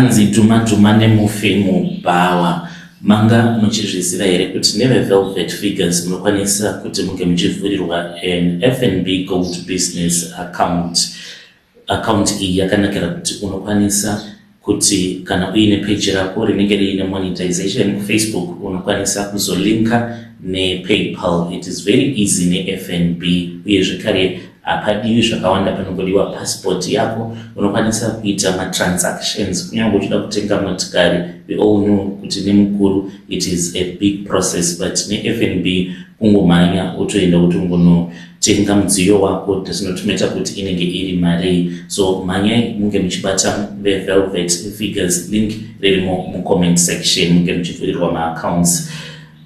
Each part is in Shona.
Hanzi dhuma dhuma nemufi mubhawa. Manga muchizviziva here kuti neveVelvet Figures munokwanisa kuti munge muchivhurirwa an FNB Gold Business Account. Account iyi yakanakira kuti unokwanisa kuti kana uine page rako rinenge riine monetization kuFacebook unokwanisa kuzolinka nePayPal. It is very easy neFNB uye zvekare hapadiwi zvakawanda panongodiwa passport yako unokwanisa kuita matransactions kunyange uchida kutenga motikari we all know kuti nemukuru it is a big process but neFNB kungomhanya wotoenda wotongonotenga mudziyo wako does not matter kuti inenge iri marei so mhanyai munge muchibata vevelvet figures link ririmo mucomment section munge muchivhurirwa maaccounts.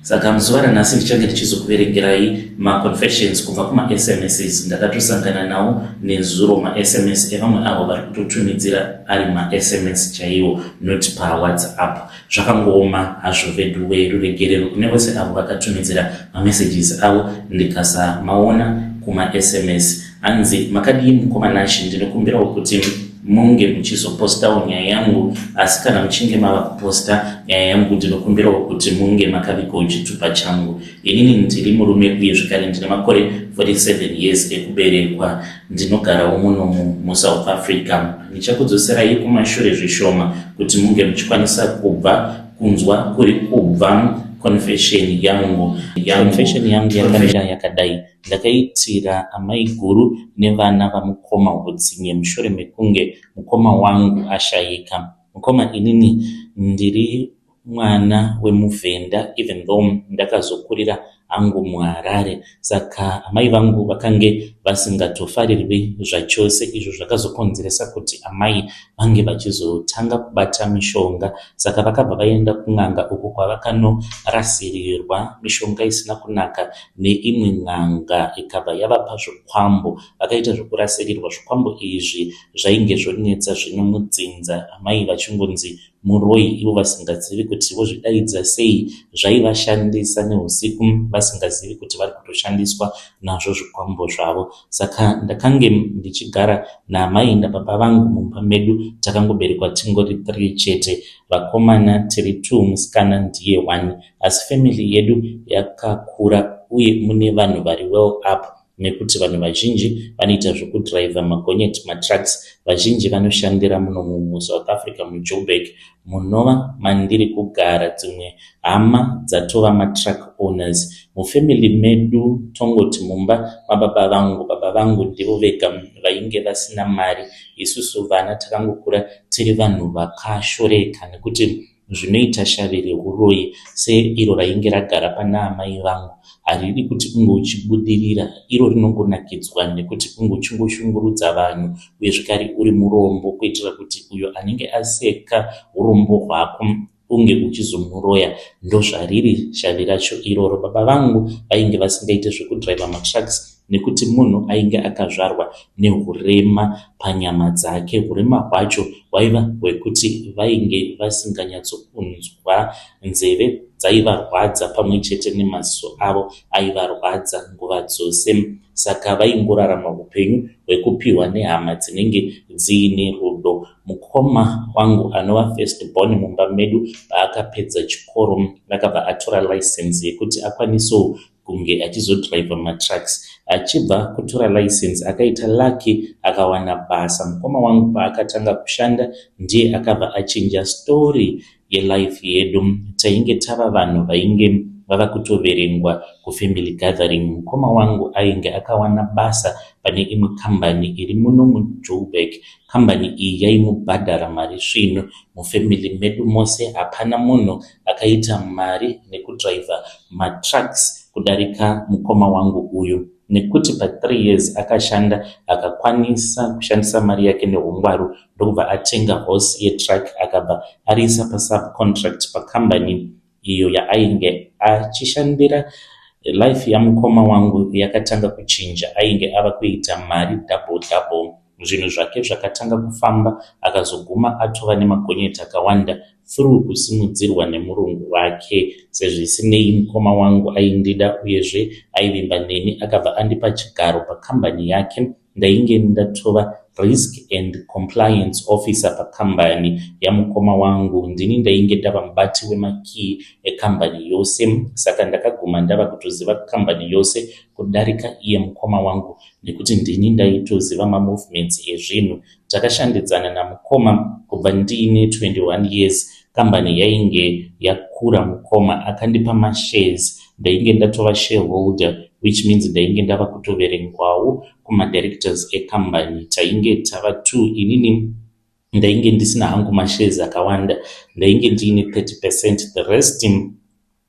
Saka muzuva ranhasi ndichange ndichizokuverengerai maconfessions kubva kumaSMSs ndakatosangana nawo nezuro maSMS evamwe avo vari kutotumidzira ari maSMS chaiwo not paWhatsApp. Zvakangooma hazvo veduwe ruregerero kune vose avo vakatumidzira mamessages avo ndikasamaona kumaSMS. Hanzi makadii mukoma Nashy ndinokumbirawo kuti munge muchizopostawo nyaya yangu asi kana muchinge mava kuposta nyaya yangu ndinokumbirawo kuti munge makavigawo chitupa changu. Inini ndiri murume uye zvekare ndine makore 47 years ekuberekwa. Ndinogarawo munomu muSouth Africa. Ndichakudzoserai kumashure zvishoma kuti munge muchikwanisa kubva kunzwa kuri kubva confession yangu. Confession yangu yakamira yakadai. Ndakaitira amaiguru nevana vamukoma hutsinye mushure mekunge mukoma wangu ashaika. Mukoma inini ndiri mwana wemuvhenda even though ndakazokurira hangu muHarare. Saka amai vangu vakange vasingatofarirwi zvachose izvo zvakazokonzeresa kuti amai vange vachizotanga kubata mishonga. Saka vakabva vaenda kun'anga uko kwavakanorasirirwa mishonga isina kunaka neimwe n'anga ikabva yavapa zvikwambo. Vakaita zvekurasirirwa zvikwambo izvi zvainge zvonetsa zvino mudzinza amai vachingonzi muroyi ivo vasingazivi kuti vozvidaidza sei zvaivashandisa nehusiku vasingazivi kuti vari kutoshandiswa nazvo zvikwambo zvavo. Saka ndakange ndichigara naamai nababa vangu mumba medu takangoberekwa tingori 3 chete vakomana tiri 2 musikana ndiye 1 asi family yedu yakakura uye mune vanhu vari well up nekuti vanhu vazhinji vanoita zvekudhiraivha magonyeti matrucks vazhinji vanoshandira munomu muSouth Africa muJoburg munova mandiri kugara dzimwe hama dzatova matruck owners mufamily medu tongoti mumba mababa vangu baba vangu ndivo vega vainge vasina mari isusu vana takangokura tiri vanhu vakashoreka nekuti zvinoita shavi rehuroyi seiro rainge ragara pana amai vangu haridi kuti unge uchibudirira iro rinongonakidzwa nekuti unge uchingoshungurudza vanhu uye zvekare uri murombo kuitira kuti uyo anenge aseka urombo hwako unge uchizomuroya ndozvariri shavi racho iroro. Baba vangu vainge vasingaite zvekudhiraivha matrucks nekuti munhu ainge akazvarwa nehurema panyama dzake. Hurema hwacho hwaiva hwekuti vainge vasinganyatsokunzwa nzeve dzaivarwadza pamwe chete nemaziso avo aivarwadza nguva dzose. Saka vaingorarama upenyu hwekupiwa nehama dzinenge dziine rudo. Mukoma wangu anova first born mumba medu paakapedza chikoro akabva atora license yekuti akwanisewo kunge achizodhiraivha matrucks. Achibva kutora license akaita lucky akawana basa. Mukoma wangu paakatanga kushanda ndiye akabva achinja story yelife yedu. Tainge tava vanhu vainge vava kutoverengwa kufamily gathering. Mukoma wangu ainge akawana basa pane imwe kambani iri muno muJoburg. Kambani iyi yaimubhadhara mari svinu. Mufamily medu mose hapana munhu akaita mari nekudhiraivha matrucks kudarika mukoma wangu uyu nekuti pa3 years akashanda akakwanisa kushandisa mari yake neungwaru ndokubva atenga horse yetruck akabva ariisa pasubcontract pakambani iyo yaainge achishandira. Life yamukoma wangu yakatanga kuchinja ainge ava kuita mari double double. Zvinhu zvake zvakatanga kufamba akazoguma atova nemagonyeti akawanda through kusimudzirwa nemurungu wake. Sezvisinei mukoma wangu aindida uyezve aivimba neni akabva andipa chigaro pakambani yake. Ndainge ndatova risk and compliance officer pakambani yamukoma wangu. Ndini ndainge ndava mubati wemakii ekambani yose, saka ndakaguma ndava kutoziva kambani yose kudarika iye mukoma wangu nekuti ndini ndaitoziva mamovements ezvinhu. Takashandidzana namukoma kubva ndiine 21 years. Kambani yainge yakura, mukoma akandipa mashares. Ndainge ndatova shareholder, which means ndainge ndava kutoverengwawo kumadirectors ekambani. Tainge tava two. Inini ndainge ndisina hangu mashares akawanda, ndainge ndiine 30%, the rest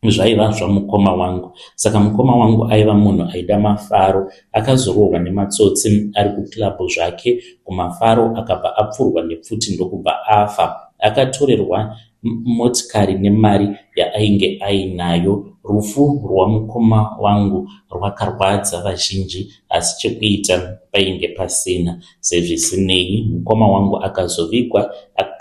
zvaiva zvamukoma wangu. Saka mukoma wangu aiva munhu aida mafaro. Akazorohwa nematsotsi ari kuclub zvake kumafaro, akabva apfurwa nepfuti ndokubva afa. Akatorerwa motikari nemari yaainge ainayo. Rufu rwamukoma wangu rwakarwadza vazhinji, asi chekuita painge pasina. Sezvisinei, mukoma wangu akazovigwa,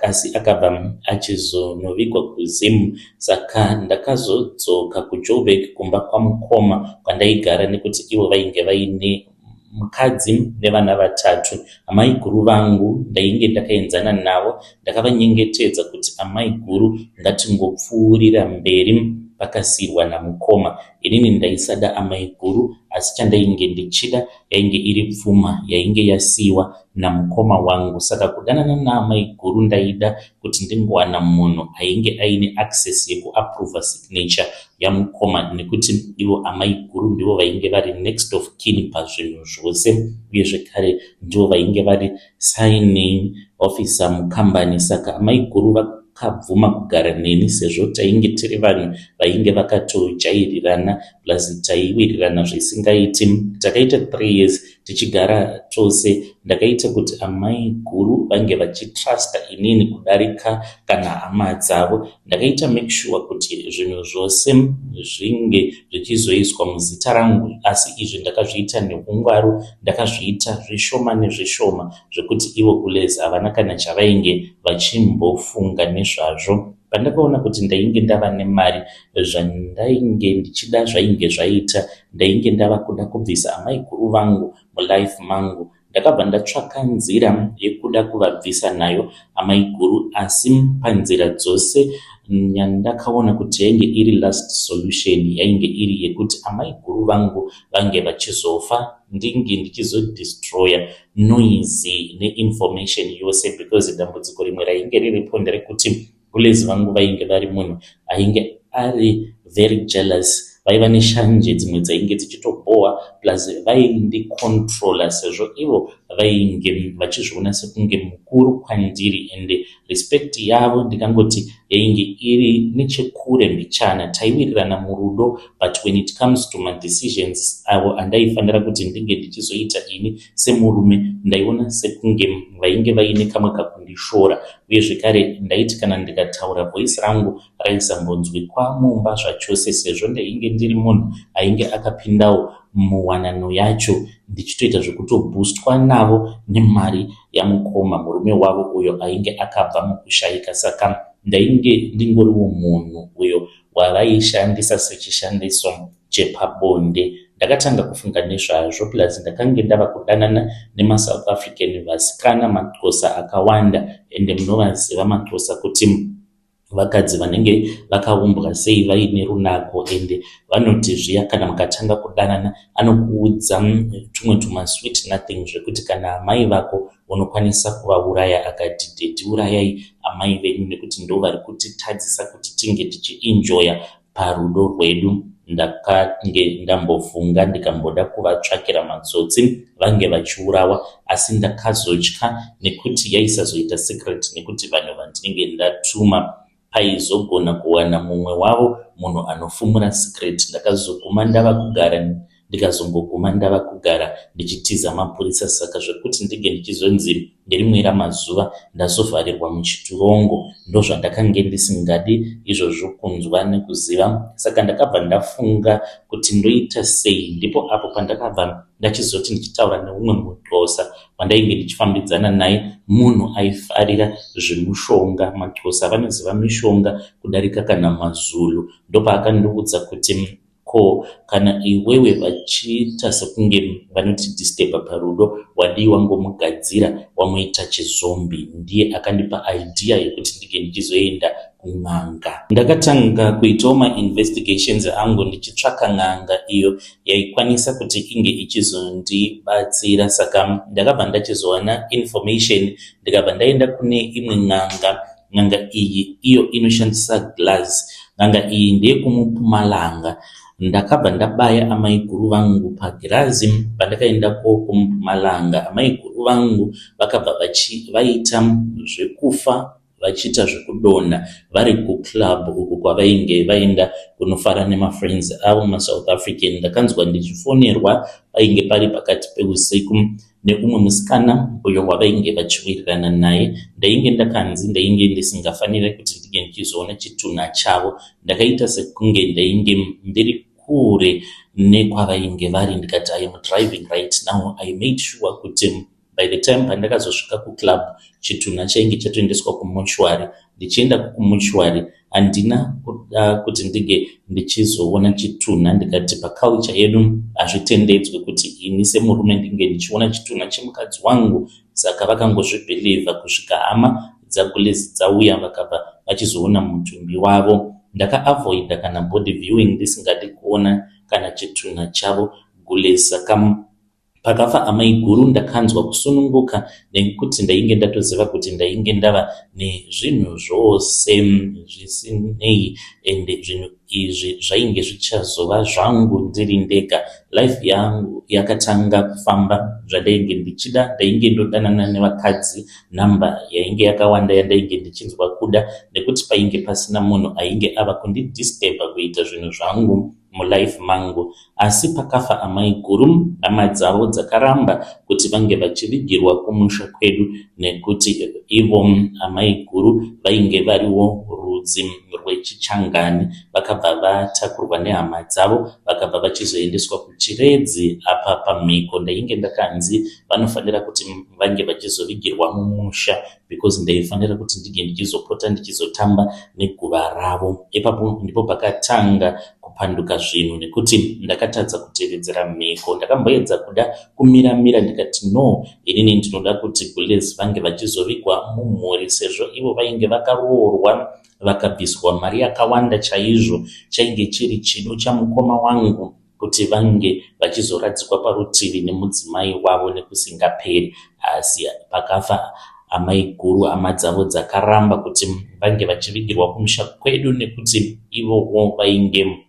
asi akabva achizonovigwa kuZim. Saka ndakazodzoka kuJoburg kumba kwamukoma kwandaigara, nekuti ivo vainge vaine mukadzi nevana vatatu. Amai guru vangu ndainge ndakaenzana navo. Ndakavanyengetedza kuti, "Amai guru, ngatingopfuurira mberi pakasiyirwa namukoma." Inini ndaisada amai guru, asi chandainge ndichida yainge iri pfuma yainge yasiyiwa namukoma wangu. Saka kudanana naamai guru ndaida kuti ndingowana munhu ainge aine access yekuapprova signature yamukoma, nekuti ivo amai guru ndivo vainge vari next of kin pazvinhu zvose, uye zvekare ndivo vainge vari signing officer mukambani. Saka amai guru vakabvuma kugara neni sezvo tainge tiri vanhu vainge vakatojairirana, plus taiwirirana zvisingaiti. Takaita 3 years tichigara tose. Ndakaita kuti amai guru vange vachitrusta inini kudarika kana hama dzavo. Ndakaita make sure kuti zvinhu zvose zvinge zvichizoiswa muzita rangu, asi izvi ndakazviita neungwaru. Ndakazviita zvishoma nezvishoma zvekuti ivo kulezi havana kana chavainge vachimbofunga nezvazvo. Pandakaona kuti ndainge ndava nemari, zvandainge ndichida zvainge zvaita. Ndainge ndava kuda kubvisa amai guru vangu mulife mangu. Ndakabva ndatsvaka nzira yekuda kuvabvisa nayo amai guru, asi panzira dzose yandakaona kuti yainge iri last solution yainge iri yekuti amai guru vangu vange vachizofa, ndinge ndichizodestroya noise neinformation yose, because dambudziko rimwe rainge riripo nderekuti kulezi vangu vainge vari munhu ainge ari very jealous. Vaiva neshanje dzimwe dzainge dzichitobhowa, plus vaindicontrola sezvo ivo vainge vachizviona sekunge mukuru kwandiri, ende respect yavo ndikangoti yainge iri nechekure mbichana. Taiwirirana murudo, but when it comes to madecisions avo andaifanira kuti ndinge ndichizoita ini semurume, ndaiona sekunge vainge vaine kamwe kakundishora. Uye zvekare ndaiti kana ndikataura, voice rangu raisambonzwikwa mumba zvachose, sezvo ndainge ndiri munhu ainge akapindawo muwanano yacho ndichitoita zvekutobhustwa navo nemari yamukoma, murume wavo uyo ainge akabva mukushayika. Saka ndainge ndingoriwo munhu uyo wavaishandisa sechishandiso chepabonde. Ndakatanga kufunga nezvazvo, plus ndakange ndava kudanana nemaSouth African vasikana, maXhosa akawanda, ende munovaziva maXhosa kuti vakadzi vanenge vakaumbwa sei, vaine runako, ende vanoti zviya kana mukatanga kudanana anokuudza tumwe tumasweet nothing zvekuti kana amai vako unokwanisa kuvauraya. Akati, "Daddy, urayai amai venyu nekuti ndo vari kutitadzisa kuti tinge tichienjoya parudo rwedu." Ndakange ndambofunga ndikamboda kuvatsvakira matsotsi vange vachiurawa, asi ndakazotya nekuti yaisazoita secret, nekuti vanhu vandinenge ndatuma paizogona kuwana mumwe wavo munhu anofumura secret. Ndakazoguma ndava kugara, ndikazongoguma ndava kugara ndichitiza mapurisa. Saka zvekuti ndinge ndichizonzi ngerimwe ramazuva ndazovharirwa muchitirongo, ndozvandakange ndisingadi izvozvo kunzwa nekuziva. Saka ndakabva ndafunga kuti ndoita sei. Ndipo apo pandakabva ndachizoti ndichitaura neumwe muXhosa wandainge ndichifambidzana naye, munhu aifarira zvemushonga. MaXhosa vanoziva mishonga kudarika kana maZulu. Ndopaakandiudza kuti Ko kana iwewe vachiita sekunge vanotidisturber parudo wadii wangomugadzira wamuita chizombie. Ndiye akandipa idea yekuti ndinge ndichizoenda kun'anga. Ndakatanga kuitawo mainvestigations angu ndichitsvaka n'anga iyo yaikwanisa kuti inge ichizondibatsira saka ndakabva ndachizowana information ndikabva ndaenda kune imwe n'anga. N'anga iyi iyo inoshandisa glass. N'anga iyi ndeyekuMupumalanga. Ndakabva ndabaya amaiguru vangu pagirazi pandakaendako kuMupumalanga. Amaiguru vangu vakabva vaita zvekufa vachiita zvekudonha vari kuclub uku kwavainge vaenda kunofara nemafriends avo maSouth African. Ndakanzwa ndichifonerwa painge pari pakati peusiku neumwe musikana uyo wavainge vachiwirirana naye. Ndainge ndakanzi ndainge ndisingafanire kuti ndinge ndichizoona chitunha chavo. Ndakaita sekunge ndainge ndiri kure nekwavainge vari ndikati I am driving right now. I made sure kuti by the time pandakazosvika kuclub chitunha chainge chatoendeswa kumochwari. Ndichienda kumochwari handina kuda kuti ndinge ndichizoona chitunha ndikati paculture yedu hazvitendedzwi kuti ini semurume ndinge ndichiona chitunha chemukadzi wangu. Saka vakangozvibhilivha kusvika hama dzaGulezi dzauya vakabva vachizoona mutumbi wavo. Ndakaavoida kana body viewing ndisingadi kuona kana chitunha chavo Gulezi. Saka pakafa amaiguru ndakanzwa kusununguka nekuti ndainge ndatoziva kuti ndainge ndava nezvinhu zvose zvisinei ende zvinhu izvi zvainge zvichazova zvangu ndiri ndega. Life yangu yakatanga kufamba zvandainge ndichida. Ndainge ndodanana nevakadzi nhamba yainge yakawanda yandainge ndichinzwa kuda nekuti painge pasina munhu ainge ava kundidisturber kuita zvinhu zvangu mulife mangu. Asi pakafa amaiguru hama dzavo dzakaramba kuti vange vachivigirwa kumusha kwedu nekuti ivo amaiguru vainge variwo rudzi rwechichangani. Vakabva vatakurwa nehama dzavo vakabva vachizoendeswa kuChiredzi. Apa pamhiko ndainge ndakanzi vanofanira kuti vange vachizovigirwa mumusha because ndaifanira kuti ndinge ndichizopota ndichizotamba neguva ravo. Ipapo ndipo pakatanga kupanduka zvinhu nekuti ndakatadza kutevedzera mhiko. Ndakamboedza kuda kumira-mira ndikati no, inini ndinoda kuti Gulez vange vachizovigwa mumhuri sezvo ivo vainge vakaroorwa vakabviswa mari yakawanda chaizvo. Chainge chiri chido chamukoma wangu kuti vange vachizoradzikwa parutivi nemudzimai wavo nekusingaperi. Asi pakafa amaiguru hama dzavo dzakaramba kuti vange vachivigirwa kumusha kwedu nekuti ivowo vainge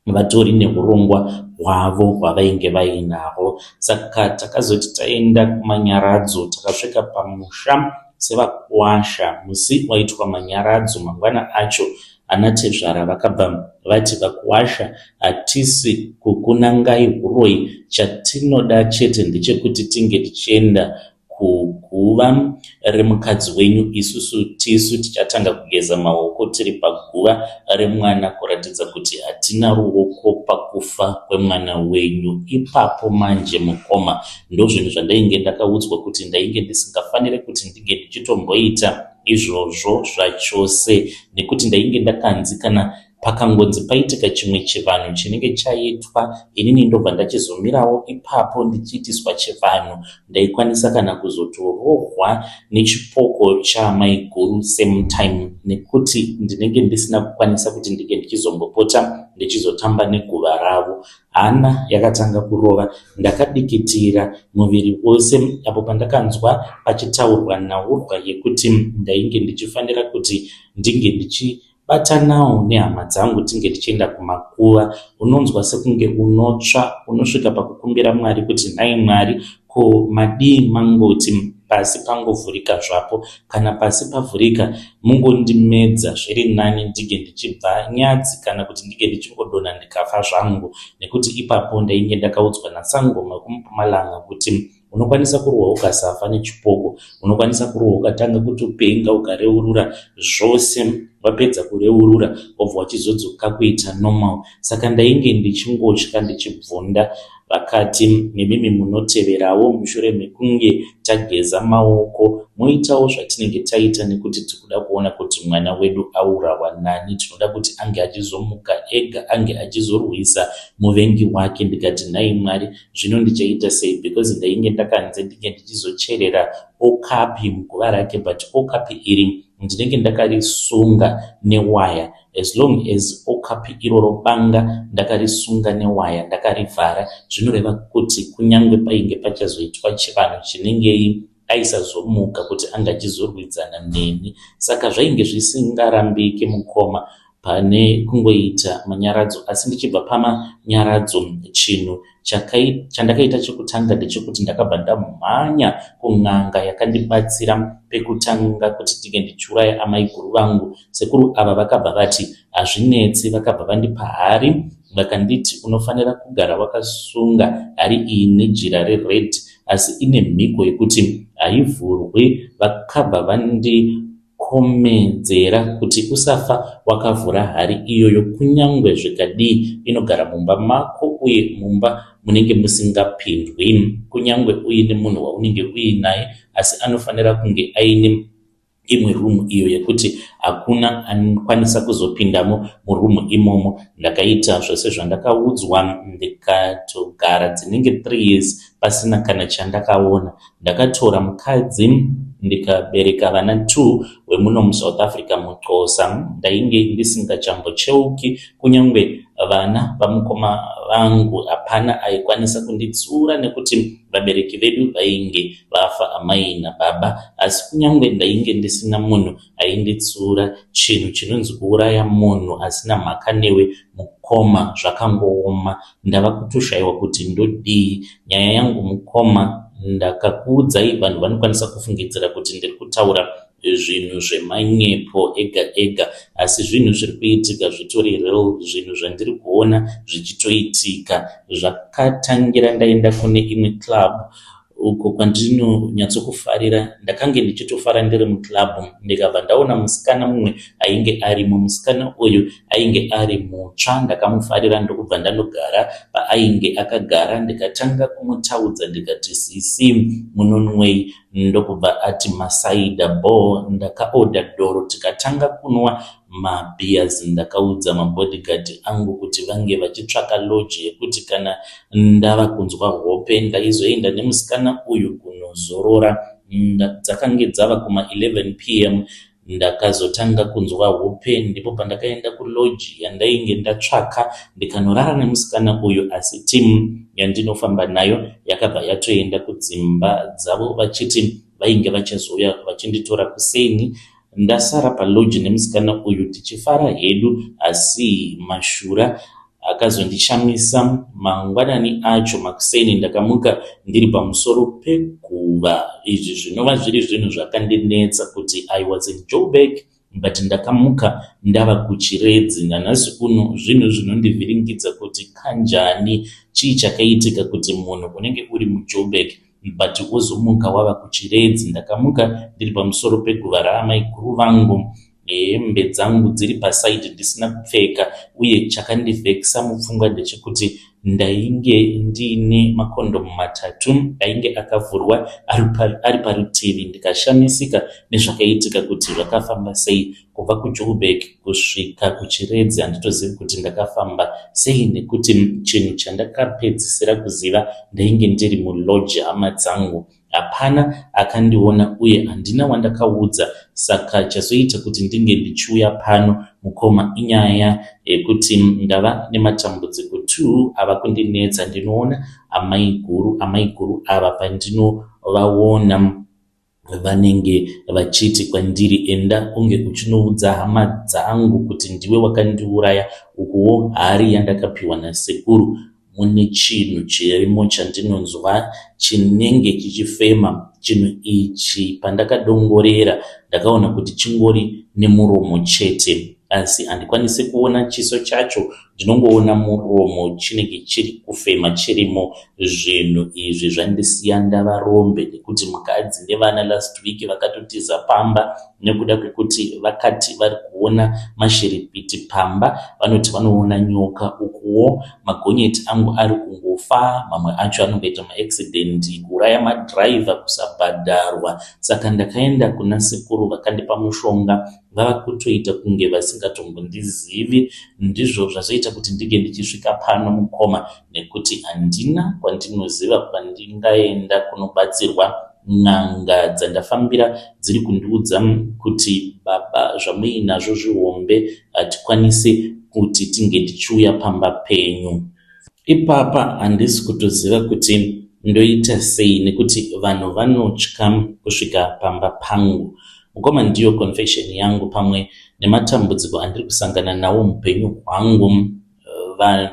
vatori nehurongwa hwavo hwavainge vainahwo. Saka takazoti taenda kumanyaradzo takasvika pamusha sevakuwasha. Musi waitwa manyaradzo mangwana acho anatezvara vakabva vati vakuwasha hatisi kukunangai huroyi chatinoda chete ndechekuti tinge tichienda kuguva remukadzi wenyu isusu tisu tichatanga kugeza maoko tiri paguva remwana kuratidza kuti hatina ruoko pakufa kwemwana wenyu. Ipapo manje mukoma ndozvinhu zvandainge ndakaudzwa kuti ndainge ndisingafanire kuti ndinge ndichitomboita izvozvo zvachose nekuti ndainge ndakanzi kana pakangonzi paitika chimwe chivanhu chinenge chaitwa inini ndobva ndachizomirawo ipapo ndichiitiswa chivanhu ndaikwanisa kana kuzotorohwa nechipoko chaamaiguru same time nekuti ndinenge ndisina kukwanisa kuti ndinge ndichizombopota ndichizotamba neguva ravo. Hana yakatanga kurova ndakadikitira muviri wose apo pandakanzwa pachitaurwa nhaurwa yekuti ndainge ndichifanira kuti ndinge ndichi Batanawo nehama dzangu tinge tichienda kumakuva. Unonzwa sekunge unotsva unosvika pakukumbira Mwari kuti nhai Mwari ko madii mangoti pasi pangovhurika zvapo. Kana pasi pavhurika mungondimedza zviri nani ndinge ndichibva nyadzi kana kuti ndinge ndichingodonha ndikafa zvangu nekuti ipapo ndainge ndakaudzwa nasangoma wekuMpumalanga kuti Unokwanisa kurohwa ukasafa nechipoko, unokwanisa kurohwa ukatanga kutopenga ukareurura zvose. Wapedza kureurura wobva wachizodzoka kuita normal. Saka ndainge ndichingotya ndichibvunda. Vakati imimi munoteverawo mushure mekunge tageza maoko moitawo zvatinenge taita nekuti tikuda kuona kuti mwana wedu aurawa nani. Tinoda kuti ange achizomuka ega ange achizorwisa muvengi wake. Ndikati nhai Mwari zvino ndichaita sei because ndainge ndakanzi ndinge ndichizocherera okapi muguva rake but okapi iri ndinenge ndakarisunga newaya as long as okapi iroro banga ndakarisunga newaya ndakarivhara zvinoreva kuti kunyange painge pachazoitwa chivanhu chinengei aisazomuka kuti ange achizorwidzana neni saka zvainge zvisingarambiki mukoma pane kungoita manyaradzo asi ndichibva pamanyaradzo chinhu chandakaita chekutanga ndechekuti ndakabva ndamhanya kun'anga yakandibatsira pekutanga kuti ndinge ndichiuraya amaiguru vangu. Sekuru ava vakabva vati hazvinetsi vakabva vandipa hari vakanditi unofanira kugara wakasunga hari iyi nejira rered asi ine mhiko yekuti haivhurwi. Vakabva vandi Komedzera kuti usafa wakavhura hari iyoyo kunyangwe zvikadii inogara mumba mako uye mumba munenge musingapindwi kunyangwe uine munhu waunenge uinaye asi anofanira kunge aine imwe room iyo yekuti hakuna anokwanisa kuzopindamo muroom imomo. Ndakaita zvose zvandakaudzwa ndikatogara dzinenge 3 years pasina kana chandakaona. Ndakatora mukadzi ndikabereka vana 2 wemuno muSouth Africa muXhosa. Ndainge ndisingachambocheuki kunyangwe vana vamukoma vangu hapana aikwanisa kunditsiura nekuti vabereki vedu vainge vafa amai nababa. Asi kunyangwe ndainge ndisina munhu ainditsiura chinhu chinonzi kuuraya munhu asina mhaka newe mukoma zvakangooma. Ndava kutoshaiwa kuti ndodii. Nyaya yangu mukoma ndakakuudzai vanhu vanokwanisa kufungidzira kuti ndiri kutaura zvinhu zvemanyepo ega ega asi zvinhu zviri kuitika zvitori real zvinhu zvandiri kuona zvichitoitika zvakatangira ndaenda kune imwe club Uko kwandinonyatsokufarira ndakange ndichitofara ndiri muclub ndikabva ndaona musikana mumwe ainge arimo. Musikana uyu ainge ari mutsva ndakamufarira ndokubva ndanogara paainge akagara ndikatanga kumutaudza ndikati sisi munonwei ndokubva ati masaida bhoo ndakaodha doro tikatanga kunwa mabeers ndakaudza mabodyguard angu kuti vange vachitsvaka lodge yekuti kana ndava kunzwa hope ndaizoenda nemusikana uyu kunozorora. Dzakange dzava kuma 11 pm ndakazotanga kunzwa hope ndipo pandakaenda kulodge yandainge ndatsvaka ndikanorara nemusikana uyu asi team yandinofamba nayo yakabva yatoenda kudzimba dzavo vachiti vainge vachazouya vachinditora kuseni Ndasara palodge nemusikana uyu tichifara hedu asi mashura akazondishamisa mangwanani acho makuseni ndakamuka ndiri pamusoro peguva izvi zvinova zviri zvinhu zvakandinetsa kuti I was in Joburg but ndakamuka ndava kuChiredzi nanhasi uno zvinhu zvinondivhiringidza kuti kanjani chii chakaitika kuti munhu unenge uri muJoburg but wozomuka wava kuChiredzi. Ndakamuka ndiri pamusoro peguva raamaiguru vangu hembe dzangu dziri paside ndisina kupfeka uye chakandivhekisa mupfungwa ndechekuti ndainge ndiine makondomu matatu ainge akavhurwa ari parutivi ndikashamisika nezvakaitika kuti zvakafamba sei Kubva kuJoburg kusvika kuChiredzi handitozivi kuti ndakafamba sei nekuti chinhu chandakapedzisira kuziva ndainge ndiri mulodge hama dzangu. Hapana akandiona uye handina wandakaudza saka chazoita kuti ndinge ndichiuya pano mukoma inyaya yekuti ndava nematambudziko two ava kundinetsa. Ndinoona amaiguru, amaiguru ava pandinovaona Vanenge vachiti kwandiri enda unge uchinoudza hama dzangu kuti ndiwe wakandiuraya ukuwo hari yandakapiwa nasekuru mune chinhu chirimo chandinonzwa chinenge chichifema chinhu ichi pandakadongorera ndakaona kuti chingori nemuromo chete asi handikwanise kuona chiso chacho Ndinongoona muromo chinenge chiri kufema chirimo. Zvinhu izvi zvandisiya ndava rombe nekuti mukadzi nevana last week vakatotiza pamba nekuda kwekuti vakati vari kuona mashiripiti pamba. Vanoti vanoona nyoka ukuwo. ukuwo magonyeti angu ari kungofa, mamwe acho anongoita maaccident, kuuraya madriver, kusabhadharwa. Saka ndakaenda kuna sekuru vakandipa mushonga vava kutoita kunge vasingatombondizivi. Ndizvo zvazoita kuti ndinge ndichisvika pano mukoma nekuti handina kwandinoziva kwandingaenda kunobatsirwa. N'anga dzandafambira dziri kundiudza kuti baba zvamuinazvo zvihombe hatikwanise kuti tinge tichiuya pamba penyu. Ipapa handisi kutoziva kuti ndoita sei nekuti vanhu vanotya kusvika pamba pangu. Mukoma ndiyo confession yangu pamwe nematambudziko andiri kusangana nawo mupenyu hwangu.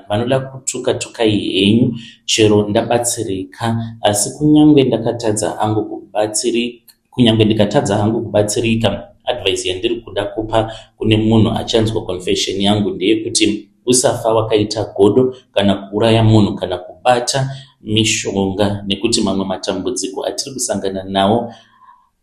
Vanoda kutuka tukai henyu chero ndabatsirika asi kunyangwe ndakatadza hangu kubatsirika Kunyangwe ndikatadza hangu kubatsirika, advice yandiri kuda kupa kune munhu achanzwa confession yangu ndeyekuti usafa wakaita godo kana kuuraya munhu kana kubata mishonga nekuti mamwe matambudziko atiri kusangana nawo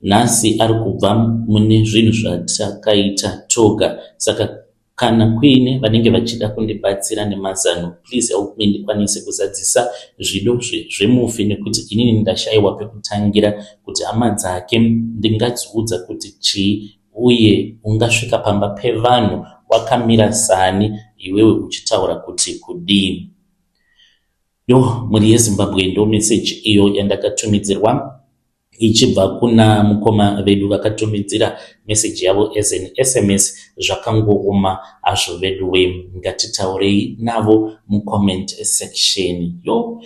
nhasi ari kubva mune zvinhu zvatakaita toga saka Kana kuine vanenge vachida kundibatsira nemazano please help me ndikwanise kuzadzisa zvido zvemufi nekuti inini ndashaiwa pekutangira kuti hama dzake ndingadziudza kuti chii uye ungasvika pamba pevanhu wakamira sani iwewe uchitaura kuti kudii. Yoh mhuri yeZimbabwe ndo message iyo yandakatumidzirwa ichibva kuna mukoma vedu vakatumidzira message yavo as an sms zvakangooma hazvo veduwe ngatitaurei navo mucomment section yo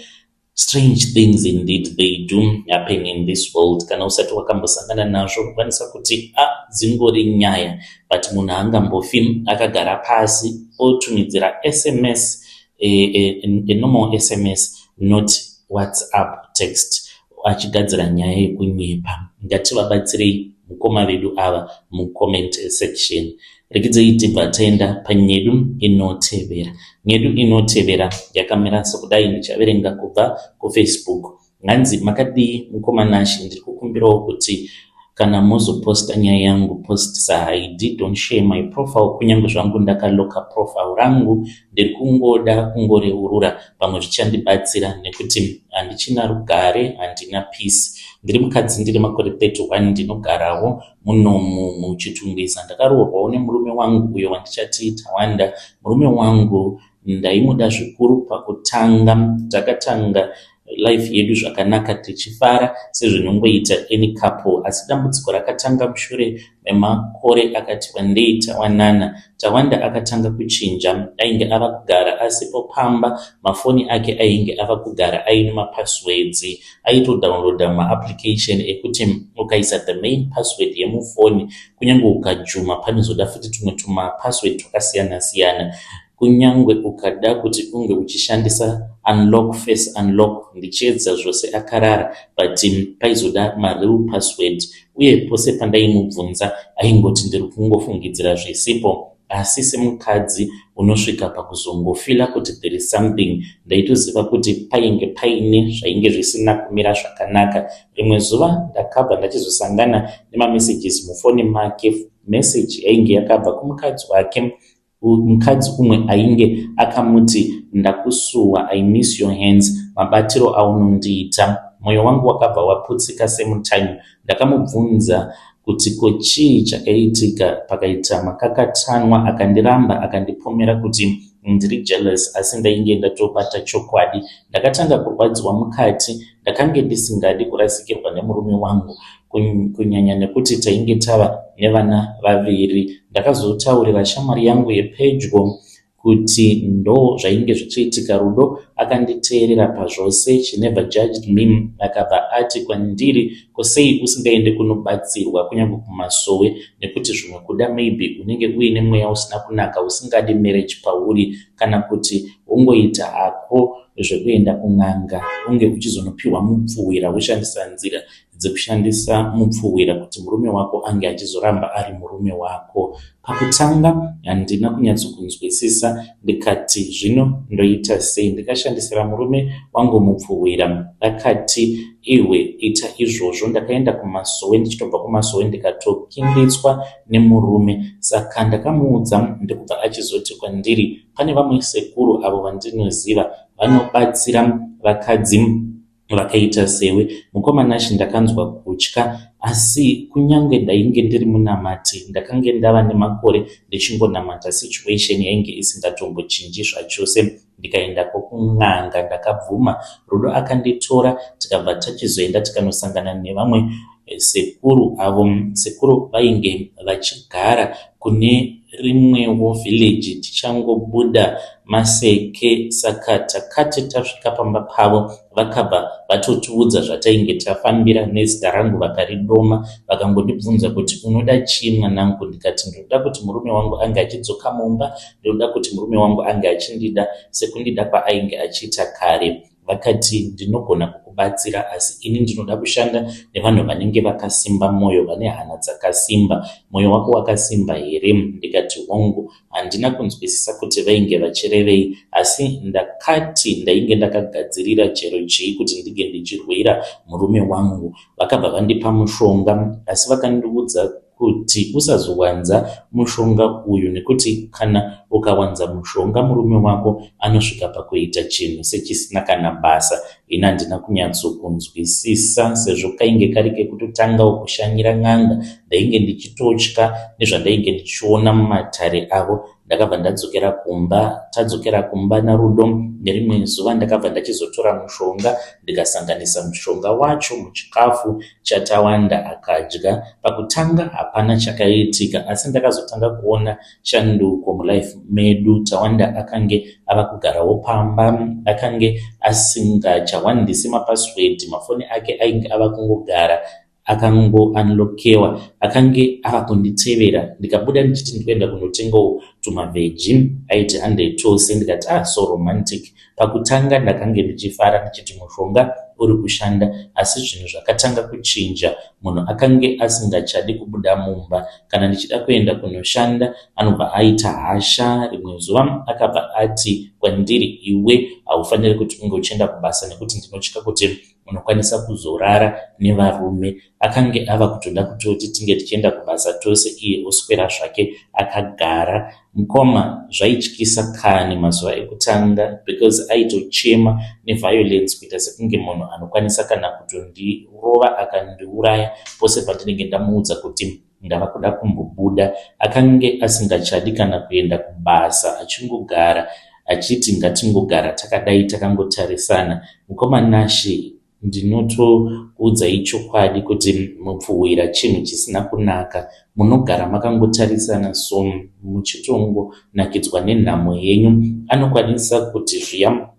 strange things indeed they do happen in this world kana usati wakambosangana nazvo unokwanisa kuti a ah, dzingori nyaya but munhu haangambofi akagara pasi otumidzira sms a, a, a normal sms not whatsapp text achigadzira nyaya yekunyepa. Ngativabatsirei mukoma vedu ava mucomment section. Rekidzei tibva taenda panyedu inotevera. Nyedu inotevera yakamira sokudai ndichaverenga kubva kufacebook. Hanzi makadii mukoma Nashe ndiri kukumbirawo kuti kana mozoposta nyaya yangu post saHaidi don't share my profile kunyange zvangu ndakaloka profile rangu ndiri kungoda kungoreurura pamwe zvichandibatsira nekuti handichina rugare handina peace ndiri mukadzi ndine makore 31 ndinogarawo munomu muchitungwiza ndakaroorwawo nemurume wangu uyo wandichati tawanda murume wangu ndaimuda zvikuru pakutanga takatanga life yedu zvakanaka tichifara sezvinongoita any couple asi dambudziko rakatanga mushure memakore akati wandei tawanana. Tawanda akatanga kuchinja ainge ava kugara asipo pamba mafoni ake ainge ava kugara aine mapasswords aitodownloada maapplication ekuti ukaisa the main password yemufoni kunyange ukajuma panozoda futi tumwe tumapassword twakasiyana siyana Kunyangwe ukada kuti unge uchishandisa unlock face unlock ndichiedza zvose akarara but paizoda mareal password uye pose pandaimubvunza aingoti ndiri kungofungidzira zvisipo asi semukadzi unosvika pakuzongofila kuti there is something ndaitoziva kuti painge paine zvainge zvisina kumira zvakanaka rimwe zuva ndakabva ndachizosangana nemamessages mufoni make message yainge yakabva kumukadzi wake Mukadzi umwe ainge akamuti ndakusuwa I miss your hands mabatiro aunondiita. Moyo wangu wakabva waputsika semutanyo. Ndakamubvunza kuti ko chii chakaitika pakaita makakatanwa akandiramba akandipomera kuti ndiri jealous asi ndainge ndatobata chokwadi. Ndakatanga kurwadziwa mukati ndakange ndisingadi kurasikirwa nemurume wangu kunyanya nekuti tainge tava nevana vaviri. Ndakazotaurira shamwari yangu yepedyo kuti ndo zvainge zvichiitika. Rudo akanditeerera pazvose, she never judged me akabva ati kwandiri ko sei usingaende kunobatsirwa kunyange kumasowe nekuti zvimwe kuda maybe unenge uine mweya usina kunaka usingadi marriage pauri kana kuti wongoita hako zvekuenda kun'anga unge uchizonopiwa mupfuwira woshandisa nzira. dzekushandisa mupfuhwira kuti murume wako ange achizoramba ari murume wako. Pakutanga handina kunyatsokunzwisisa ndikati zvino ndoita sei ndikashandisira murume wangu mupfuhwira. Akati iwe ita izvozvo. Ndakaenda kumasowe ndichitobva kumasowe ndikatokinditswa nemurume saka ndakamuudza ndokubva achizoti kwandiri pane vamwe sekuru avo vandinoziva vanobatsira vakadzi vakaita sewe. Mukoma Nashy ndakanzwa kutya asi kunyange ndainge ndiri munamati ndakange ndava nemakore ndichingonamata situation yainge isingatombochinji zvachose ndikaendako kun'anga ndakabvuma. Rudo akanditora tikabva tachizoenda tikanosangana nevamwe sekuru avo sekuru vainge vachigara kune rimwewo village tichangobuda maseke saka takati tasvika pamba pavo vakabva vatotiudza zvatainge tafambira nezita rangu vakaridoma vakangondibvunza kuti unoda chii mwanangu ndikati ndinoda kuti murume wangu ange achidzoka mumba ndinoda kuti murume wangu ange achindida sekundida kwaainge achiita kare Vakati ndinogona kukubatsira asi ini ndinoda kushanda nevanhu vanenge vakasimba moyo vane hana dzakasimba. Moyo wako wakasimba here? Ndikati hongu. Handina kunzwisisa kuti vainge vachirevei asi ndakati ndainge ndakagadzirira chero chii kuti ndinge ndichirwira murume wangu. Vakabva vandipa mushonga asi vakandiudza kuti usazowanza mushonga uyu nekuti kana ukawanza mushonga murume wako anosvika pakuita chinhu sechisina kana basa. Ini handina kunyatsokunzwisisa sezvo kainge kari kekutotangawo kushanyira n'anga ndainge ndichitotya nezvandainge ndichiona mumatare avo. Ndakabva ndadzokera kumba. Tadzokera kumba naRudo nerimwe zuva ndakabva ndachizotora mushonga ndikasanganisa mushonga wacho muchikafu chaTawanda akadya. Pakutanga hapana chakaitika asi ndakazotanga kuona shanduko mulife medu. Tawanda akange ava kugarawo pamba, akange asingachawandisi mapassword, mafoni ake ainge ava kungogara akango unlockewa akange ava kunditevera ndikabuda ndichiti ndikuenda kunotengawo tumavheji aiti handei tose ndikati ah so romantic pakutanga ndakange ndichifara ndichiti mushonga uri kushanda asi zvinhu zvakatanga kuchinja munhu akange asingachadi kubuda mumba kana ndichida kuenda kunoshanda anobva aita hasha rimwe zuva akabva ati kwandiri iwe haufaniri kuti unge uchienda kubasa nekuti ndinotya kuti unokwanisa kuzorara nevarume. Akange ava kutoda kutoti tinge tichienda kubasa tose iye oswera zvake akagara. Mukoma zvaityisa kani mazuva ekutanga because aitochema neviolence kuita sekunge munhu anokwanisa kana kutondirova akandiuraya pose pandinenge ndamuudza kuti ndava kuda kumbobuda. Akange asingachadi kana kuenda kubasa achingogara achiti ngatingogara takadai takangotarisana. Mukoma Nashy ndinotokuudzai chokwadi kuti mupfuhwira chinhu chisina kunaka. Munogara makangotarisana so muchitongonakidzwa nenhamo yenyu. Anokwanisa kuti zviya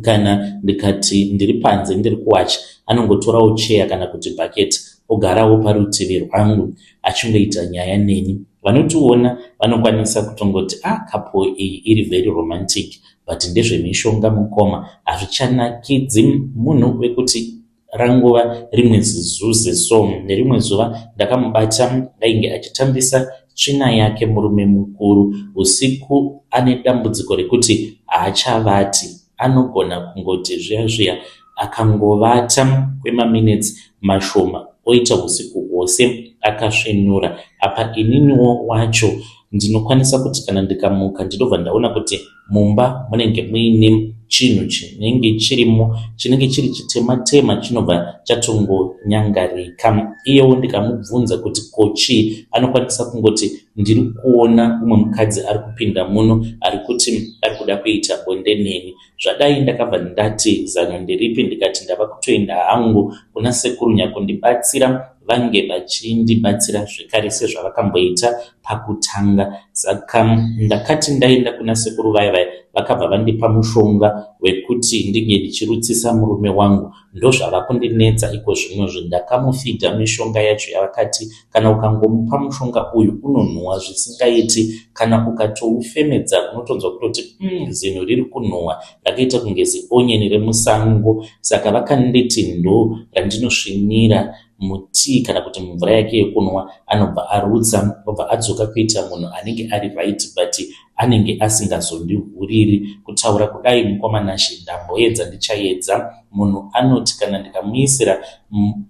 Kana ndikati ndiri panze ndiri kuwacha anongotorawo cheya kana kuti bucket ogarawo parutivi rwangu achingoita nyaya neni. Vanotiona vanokwanisa kutongoti ah couple iyi iri very romantic but ndezvemishonga mukoma hazvichanakidzi munhu wekuti Rangova rimwe zizuze so nerimwe zuva ndakamubata ainge achitambisa tsvina yake murume mukuru usiku ane dambudziko rekuti haachavati anogona kungoti zviya zviya akangovata kwemaminutes mashoma oita usiku hwose akasvinura apa ininiwo wacho ndinokwanisa kuti kana ndikamuka ndinobva ndaona kuti Mumba munenge muine chinhu chinenge chirimo chinenge chiri chitema tema chinobva chatongonyangarika. Iyewo ndikamubvunza kuti ko chii anokwanisa kungoti ndiri kuona umwe mukadzi ari kupinda muno ari kuti ari kuda kuita bonde neni. Zvadai ndakabva ndati zano nderipi ndikati ndava kutoenda hangu kuna sekuru nyakundibatsira vange vachindibatsira zvekare sezvavakamboita pakutanga. Saka ndakati ndaenda kuna sekuru vaya vaya vakabva vandipa mushonga wekuti ndinge ndichirutsisa murume wangu. Ndozvava kundinetsa ikozvinozvi. Ndakamufidha mishonga yacho yavakati kana ukangomupa mushonga uyu unonhuwa zvisingaiti. Kana ukatoufemedza unotonzwa kutoti umm zinhu riri kunhuwa rakaita kunge zionyeni remusango. Saka vakanditi ndo randinosvinira. mutii kana kuti mumvura yake yekunwa anobva arutsa obva adzoka kuita munhu anenge ari right but anenge asingazondihuriri. Kutaura kudai mukoma Nashe ndamboedza ndichaedza. Munhu anoti kana ndikamuisira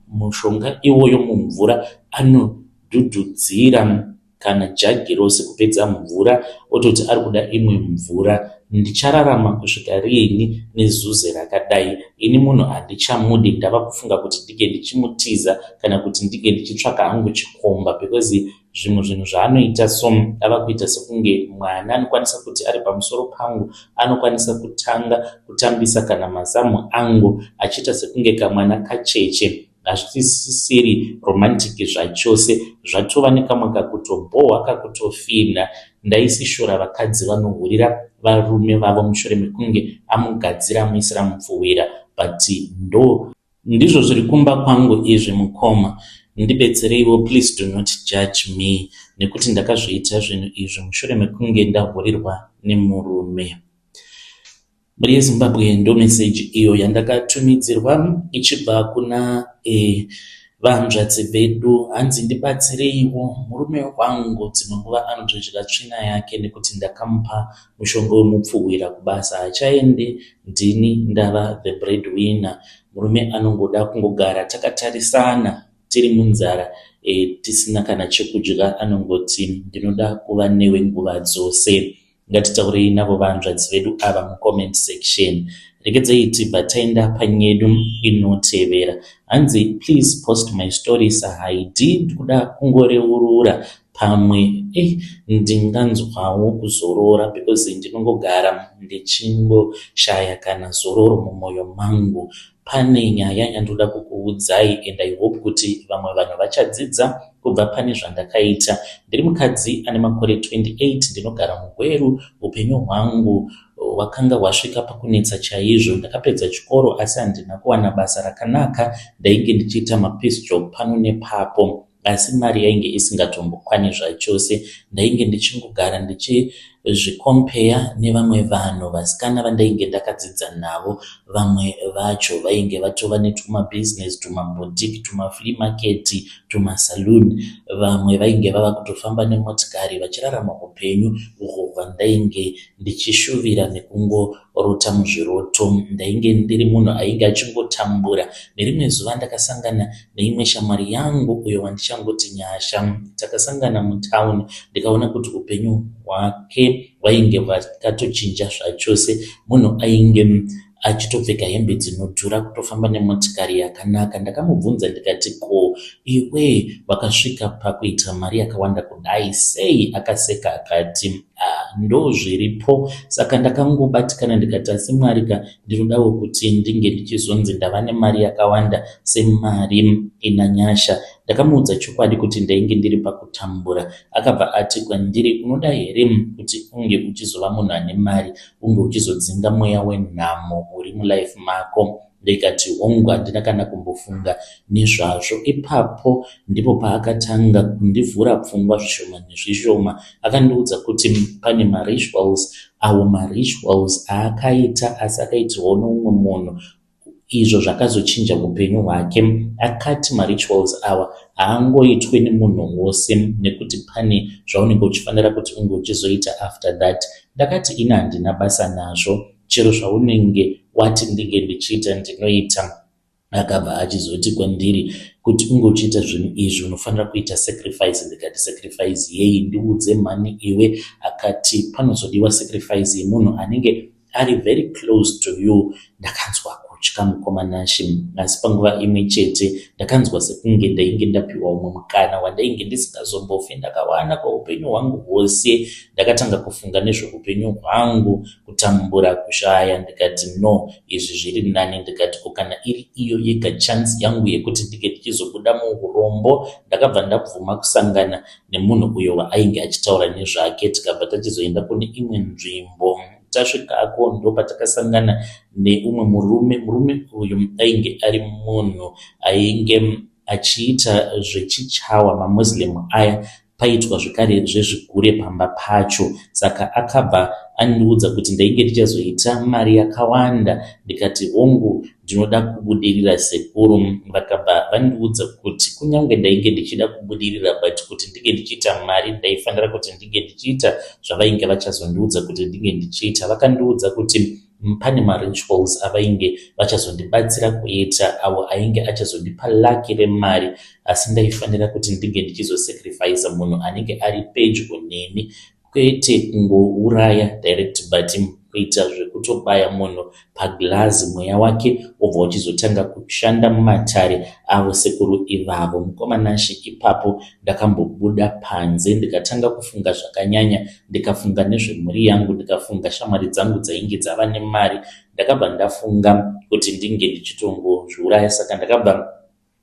mushonga iwoyo mumvura anodhudhudzira kana jagi rose kupedza mvura ototi ari kuda imwe mvura. Ndichararama kusvika riini nezuze rakadai? Ini munhu handichamudi ndava kufunga kuti ndinge ndichimutiza kana kuti ndinge ndichitsvaka hangu chikomba because zvimwe zvinhu zvaanoita so ava kuita sekunge mwana anokwanisa kuti ari pamusoro pangu anokwanisa kutanga kutambisa kana mazamu angu achiita sekunge kamwana kacheche hazvisisiri romantic zvachose zvatova nekamwe kakutobhohwa kakutofinha ndaisishora vakadzi vanohurira varume vavo mushure mekunge amugadzira amuisira mupfuhwira but ndo Ndizvo zviri kumba kwangu izvi mukoma ndibetsereiwo please do not judge me nekuti ndakazviita zvinhu izvi mushure mekunge ndahurirwa nemurume. Mhuri yeZimbabwe ndo message iyo yandakatumidzirwa ichibva kuna e, vahanzvadzi vedu hanzi ndibatsireiwo murume wangu dzimwe nguva anotodya tsvina yake nekuti ndakamupa mushonga wemupfuhwira kubasa haachaende ndini ndava the bread winner murume anongoda kungogara takatarisana tiri munzara e, tisina kana chekudya anongoti ndinoda kuva newe nguva dzose ngatitaurei navo vahanzvadzi vedu ava mucomment section regedzei tibva taenda panyedu inotevera hanzi please post my story sahaidi ndikuda kungoreurura pamwe eh, ndinganzwawo kuzorora because ndinongogara ndichingoshaya kana zororo mumwoyo mangu pane nyaya yandoda kukuudzai and I hope kuti vamwe vanhu vachadzidza kubva pane zvandakaita. Ndiri mukadzi ane makore 28 ndinogara muGweru. Upenyu hwangu hwakanga hwasvika pakunetsa chaizvo. Ndakapedza chikoro asi handina kuwana basa rakanaka. Ndainge ndichiita mapiece job pano nepapo asi mari yainge isingatombokwani zvachose. Ndainge ndichingogara ndichizvikompeya nevamwe vanhu vasikana vandainge ndakadzidza navo. Vamwe vacho vainge vatova netumabhizinesi, tumaboutique, tumaflea market, tumasaloon. Vamwe vainge vava kutofamba nemotikari vachirarama upenyu uhwo hwandainge ndichishuvira nekungorota muzviroto. Ndainge ndiri munhu ainge achingotambura. Nerimwe zuva ndakasangana neimwe shamwari yangu uyo wandichangoti Nyasha. Takasangana mutown ndikaona kuti upenyu hwake hwainge hwakatochinja zvachose. Munhu ainge achitopfeka hembe dzinodhura kutofamba nemotikari yakanaka. Ndakamubvunza ndikati ko iwe wakasvika pakuita mari yakawanda kudai sei? Akaseka akati ah, ndozviripo. Saka ndakangobatikana ndikati asi Mwari ka ndinodawo kuti ndinge ndichizonzi ndava nemari yakawanda semari ina Nyasha. Ndakamuudza chokwadi kuti ndainge ndiri pakutambura. Akabva ati kwandiri unoda here kuti unge uchizova munhu ane mari unge uchizodzinga mweya wenhamo uri mulife mako? Ndikati hongu handina kana kumbofunga nezvazvo. Ipapo ndipo paakatanga kundivhura pfungwa zvishoma nezvishoma. Akandiudza kuti pane marituals awo marituals aakaita asi akaitirwawo neumwe munhu izvo zvakazochinja upenyu hwake. Akati marituals awa haangoitwe nemunhu wose nekuti pane zvaunenge uchifanira kuti unge uchizoita after that. Ndakati ini handina basa nazvo chero zvaunenge wati ndinge ndichiita ndinoita. Akabva achizoti kwandiri kuti unge uchiita zvinhu izvi unofanira kuita sacrifice. Ndikati sacrifice yei ndiudze mhani iwe. Akati panozodiwa sacrifice yemunhu anenge ari very close to you. Ndakanzwa kutya mukoma Nashe asi panguva imwe chete ndakanzwa sekunge ndainge ndapiwa umwe mukana wandainge ndisingazombofi ndakawana kwaupenyu hwangu hwose. Ndakatanga kufunga nezveupenyu hwangu, kutambura, kushaya ndikati no izvi zviri nani. Ndikati ko kana iri iyo yega chance yangu yekuti ndinge ndichizobuda muurombo. Ndakabva ndabvuma kusangana nemunhu uyo waainge achitaura nezvake tikabva tachizoenda kune imwe nzvimbo. Tasvikako ndopatakasangana neumwe murume. Murume uyu ainge ari munhu ainge achiita zvechichawa maMuslim aya paitwa zvekare zvezvigure pamba pacho. Saka akabva andiudza kuti ndainge ndichazoita mari yakawanda ndikati hongu. ndinoda kubudirira sekuru. Vakabva vandiudza kuti kunyange ndainge ndichida kubudirira but kuti ndinge ndichiita mari ndaifanira kuti ndinge ndichiita zvavainge vachazondiudza kuti ndinge ndichiita. Vakandiudza kuti pane marituals avainge vachazondibatsira kuita awo ainge achazondipa lucky remari asi ndaifanira kuti ndinge ndichizosacrifica munhu anenge ari pedyo neni kwete kungouraya direct but kuita zvekutobaya munhu paglazi mweya wake wobva uchizotanga kushanda mumatare avo sekuru ivavo. Mukoma Nashe ipapo ndakambobuda panze ndikatanga kufunga zvakanyanya ndikafunga nezvemhuri yangu ndikafunga shamwari dzangu dzainge dzava nemari ndakabva ndafunga kuti ndinge ndichitongozviuraya saka ndakabva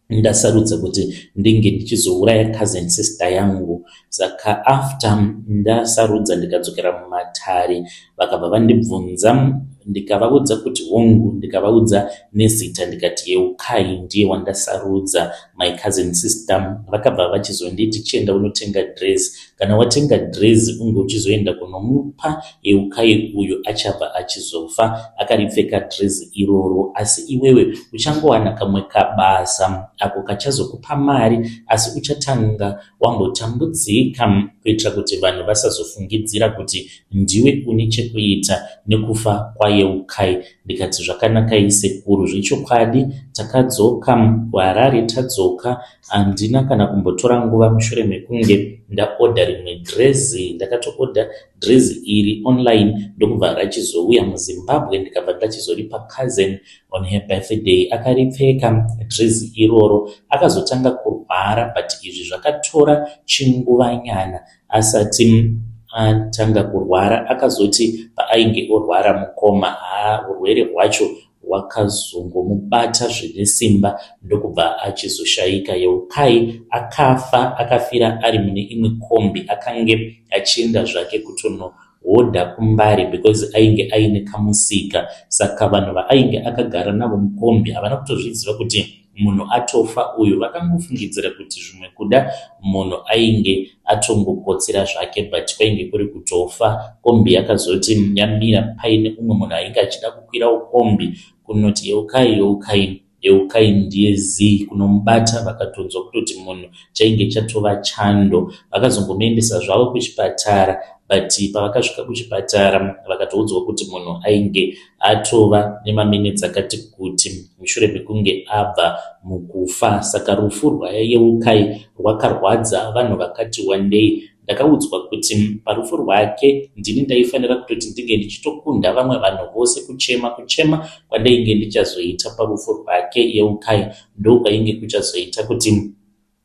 ndasarudza kuti ndinge ndichizouraya cousin sister yangu. Saka after ndasarudza ndikadzokera mumatare vakabva vandibvunza ndikavaudza kuti hongu ndikavaudza nezita ndikati Yeukai ndiye wandasarudza my cousin sister. Vakabva vachizonditi chienda unotenga dress kana watenga dress unge uchizoenda kunomupa Yeukai uyu achabva achizofa akaripfeka dress iroro asi iwewe uchangowana kamwe kabasa ako kachazokupa mari asi uchatanga wambotambudzika kuitira kuti vanhu vasazofungidzira kuti ndiwe une chekuita nekufa kwaYeukai. Ndikati zvakanakai sekuru zvechokwadi takadzoka kuHarare tadzoka handina kana kumbotora nguva mushure mekunge ndaodha rimwe dhirezi ndakatoodha dhirezi iri online ndokubva rachizouya muZimbabwe ndikabva ndachizoripa cousin on her birthday akaripfeka dhirezi iroro akazotanga kurwara but izvi zvakatora chinguvanyana asati atanga kurwara akazoti paainge orwara mukoma haa urwere hwacho hwakazongomubata zvine simba ndokubva achizoshayika. Yeukai akafa akafira ari mune imwe kombi akange achienda zvake kutonohodha kuMbare because ainge aine kamusika saka vanhu vaainge akagara navo mukombi havana kutozviziva kuti munhu atofa uyu vakangofungidzira kuti zvimwe kuda munhu ainge atongokotsira zvake but kwainge kuri kutofa. Kombi yakazoti yamira paine umwe munhu ainge achida kukwirawo kombi kunoti Yeukai Yeukai Yeukai ndiye zii kunomubata vakatonzwa kutoti munhu chainge chatova chando. Vakazongomuendesa zvavo kuchipatara but pavakasvika kuchipatara vakatoudzwa kuti munhu ainge atova nemaminitsi akati kuti mushure mekunge abva mukufa. Saka rufu rwaYeukai rwakarwadza vanhu vakati wandei. Ndakaudzwa kuti parufu rwake ndini ndaifanira kutoti ndinge ndichitokunda vamwe vanhu vose kuchema. Kuchema kwandainge ndichazoita parufu rwake Yeukai ndokwainge kuchazoita kuti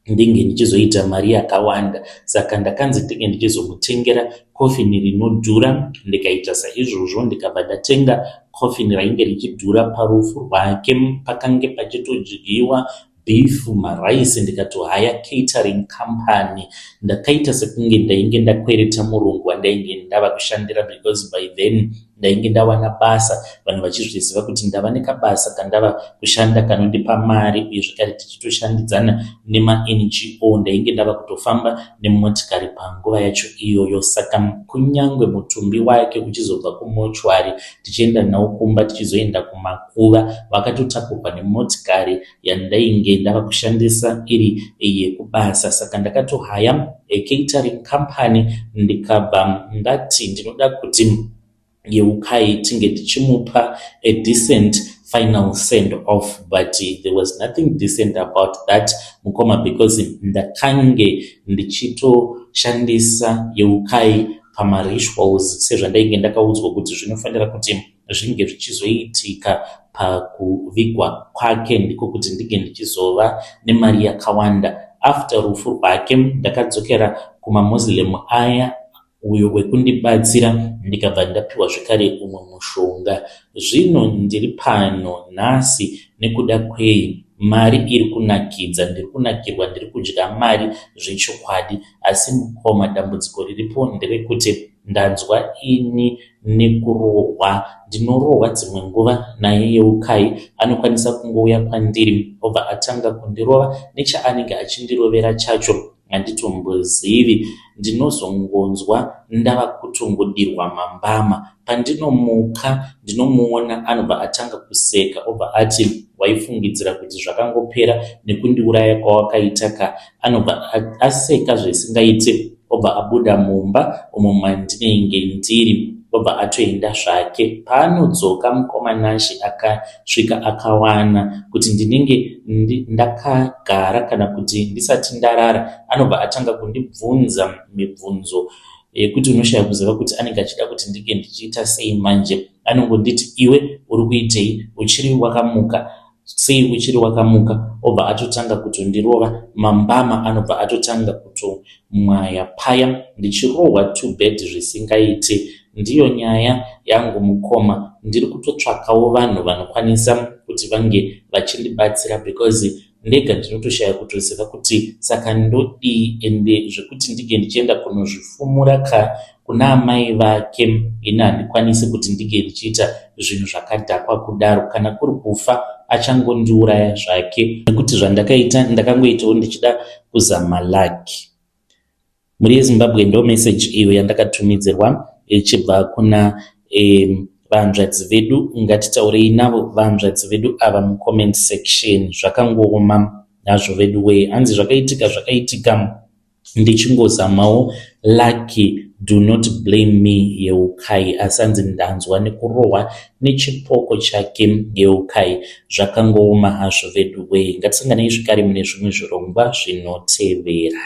ndinge ndichizoita mari yakawanda saka ndakanzi ndinge ndichizomutengera kofini rinodhura ndikaita saizvozvo ndikabva ndatenga kofini rainge richidhura parufu rwake pakange pachitodyiwa beef maraisi ndikatohaya catering company ndakaita sekunge ndainge ndakwereta murungu wandainge ndava kushandira because by then ndainge ndawana basa vanhu vachizviziva kuti ndava nekabasa kandava kushanda kanondipa mari uye zvekare tichitoshandidzana nemaNGO ndainge ndava kutofamba nemotikari panguva yacho iyoyo saka kunyange mutumbi wake uchizobva kumochwari tichienda nawo kumba tichizoenda kumakuva wakatotakurwa nemotikari yandainge ndava kushandisa iri yekubasa saka ndakatohaya catering company ndikabva ndati ndinoda kuti Yeukai tinge tichimupa a decent final send off but there was nothing decent about that mukoma because ndakange ndichitoshandisa Yeukai pamarituals sezvandainge ndakaudzwa kuti zvinofanira kuti zvinge zvichizoitika pakuvigwa kwake ndiko kuti ndinge ndichizova nemari yakawanda. After rufu rwake ndakadzokera kumaMuslim aya uyo wekundibatsira ndikabva ndapiwa zvekare umwe mushonga. Zvino ndiri pano nhasi nekuda kwei? Mari iri kunakidza, ndiri kunakirwa, ndiri kudya mari zvechokwadi asi mukoma dambudziko riripo nderekuti ndanzwa ini nekurohwa. Ndinorohwa dzimwe nguva naye Yeukai anokwanisa kungouya kwandiri obva atanga kundirova nechaanenge achindirovera chacho. Handitombozivi, ndinozongonzwa ndava kutongodirwa mambama. Pandinomuka ndinomuona anobva atanga kuseka obva ati waifungidzira kuti zvakangopera nekundiuraya kwawakaita ka. Anobva aseka zvisingaite obva abuda mumba umo mandinenge ndiri obva atoenda zvake. Paanodzoka mukoma Nashy akasvika akawana kuti ndinenge ndakagara kana kuti ndisati ndarara anobva atanga kundibvunza mibvunzo yekuti unoshaya kuziva kuti anenge achida kuti ndinge ndichiita sei manje. Anongonditi iwe uri kuitei uchiri wakamuka sei uchiri wakamuka obva atotanga kutondirova mambama anobva atotanga kutomwaya paya ndichirohwa too bad zvisingaite. Ndiyo nyaya yangu mukoma ndiri kutotsvakawo vanhu vanokwanisa kuti vange vachindibatsira because ndega ndinotoshaya kutoziva kuti saka ndodii ende zvekuti ndinge ndichienda kunozvifumura ka kuna amai vake ini handikwanisi kuti ndinge ndichiita zvinhu zvakadhakwa kudaro kana kuri kufa achangondiuraya zvake nekuti zvandakaita ndakangoitawo ndichida kuzama lucky. Mhuri yeZimbabwe ndo message iyo yandakatumidzirwa ichibva kuna vahanzvadzi vedu. Ngatitaurei navo vahanzvadzi vedu ava mucomment section. Zvakangooma hazvo veduwee. Hanzi zvakaitika zvakaitika ndichingozamawo lucky do not blame me Yeukai. Asi hanzi ndanzwa nekurohwa nechipoko chake Yeukai. Zvakangooma hazvo veduwee. Ngatisanganei zvekare mune zvimwe zvirongwa zvinotevera.